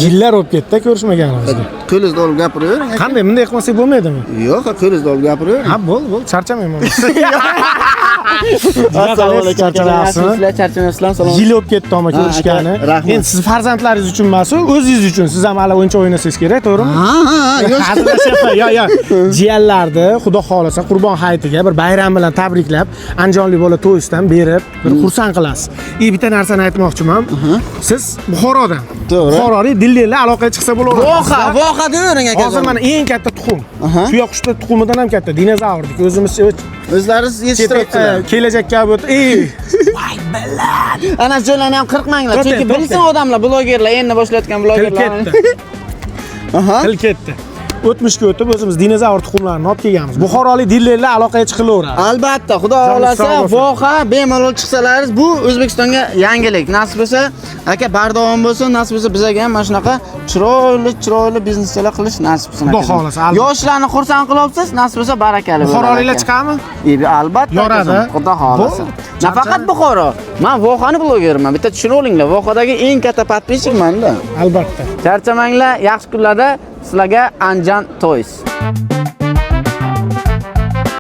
Yillar o'tib ketdi ko'rishmaganimizga. Qo'lingizda olib gapiravering, aka. Qanday, bunday qilmasak bo'lmaydimi? Yo'q, qo'lingizda olib gapiravering. Ha, bo'ldi, bo'ldi, charchamayman. Assalomu alaykum. Charchamayapsizmi? Sizlar charchamayapsizlar, salom. Yil o'tib ketdi ama Ha, ko'rishgani. aka, rahmat. Endi siz farzandlaringiz uchun emas, o'zingiz uchun. Siz ham hali o'yinchoq o'ynasangiz kerak, to'g'rimi? Ha, yo'q. Hazillashyapman. Yo, yo. Jiyanlarni Xudo xolasa Qurbon hayitiga bir bayram bilan tabriklab, Andijonlik bola to'yisidan berib, bir xursand qilasiz. И bitta narsani aytmoqchiman. Siz Buxorodan. To'g'ri. Buxorolik dillilar aloqaga chiqsa bo'laveradi. Voha, voha deyvering, aka. Hozir mana eng katta tuxum. Tuyaqushni tuxumidan ham katta dinozavrdek o'zimiz O'zlaringiz yetishtiryapsizlar. kelajakka o't. Ey, Ana joylarni ham qirqmanglar, To'xtang, chunki to'xtang. bilsin odamlar, blogerlar, endi boshlayotgan til blogerlar. ketdi. Aha. Til ketdi. O'tmishga o'tib o'zimiz dinozavr tuxumlarini olib kelganmiz. Buxorolik dillilar aloqaga chiqilaveradi. Albatta, Xudo Joningiz xohlasa, sog' bo'lsin. voha bemalol chiqsalaringiz, bu O'zbekistonga yangilik. Nasib bo'lsa, aka, bardavom bo'lsin, nasib bo'lsa bizga ham mana shunaqa chiroyli, chiroyli bizneslar qilish nasib bo'lsin. Xudo Akajon. xohlasa, albatta. Yoshlarni xursand qilyapsiz, nasib bo'lsa barakali bo'ladi. Buxoroliklar aka. chiqadimi? Albatta. Yoradi. Akajon, Xudo xohlasa. Bo'ldi. Nafaqat Buxoro. Men Vohani blogerman. Bitta tushunib olinglar, Vohadagi eng katta подписчик manda. Albatta. Charchamanglar, yaxshi kunlarda sizlarga Anjan Toys.